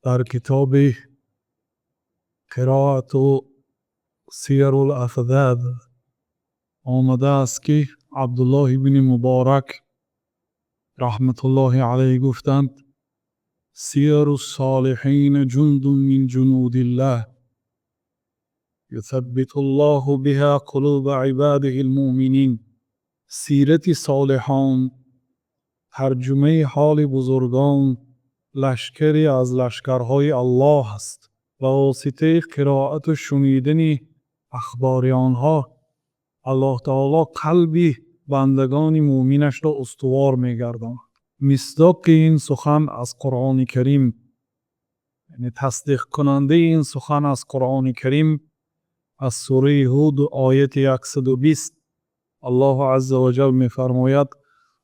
Дар китоби Қироату сиярул афзаз омадааст, ки Абдуллоҳ ибни Муборак раҳматуллоҳи алайҳ гуфтанд: "Сияру ссолиҳина ҷундун мин ҷунудиллаҳ, юсаббиту ллоҳу биҳа қулуба ибадиҳил муъминин". Сирати солиҳон, тарҷумаи ҳоли бузургон лашкаре аз лашкарҳои Аллоҳ аст. Ба воситаи қироату шунидани ахбори онҳо Аллоҳ таоло қалби бандагони муъминашро устувор мегардонад. Мисдоқи ин сухан аз Қуръони Карим, яъне тасдиқкунандаи ин сухан аз Қуръони Карим, аз сураи Ҳуд, ояти 120, Аллоҳу азза ва ҷал мефармояд: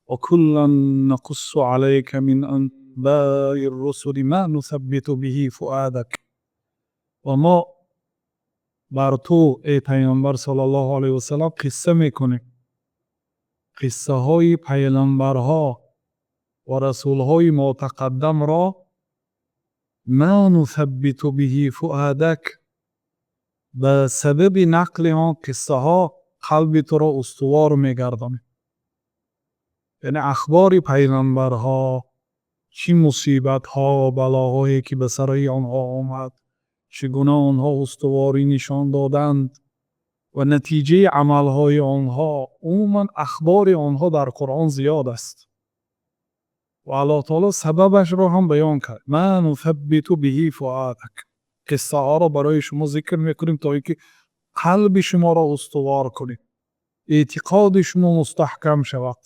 "Ва куллан нақуссу алайка мин анбаи ррусули ма нусаббиту биҳи фуадак". Ва мо бар ту, эй Пайғамбар саллаллоҳу алайҳи васаллам, қисса мекунем қиссаҳои пайғамбарҳо ва расулҳои мотақаддамро. Ма нусаббиту биҳи фуадак, ба сабаби нақли он қиссаҳо қалби туро устувор мегардонем. Яъне ахбори пайғамбарҳо, чӣ мусибатҳо ва балоҳое ки ба сари онҳо омад, чӣ гуна онҳо устуворӣ нишон доданд ва натиҷаи амалҳои онҳо, умуман ахбори онҳо дар Қуръон зиёд аст. Ва Аллоҳ таоло сабабашро ҳам баён кард: "Ма нусаббиту биҳи фуадак", қиссаҳоро барои шумо зикр мекунем, то ин ки қалби шуморо устувор кунем, эътиқоди шумо мустаҳкам шавад.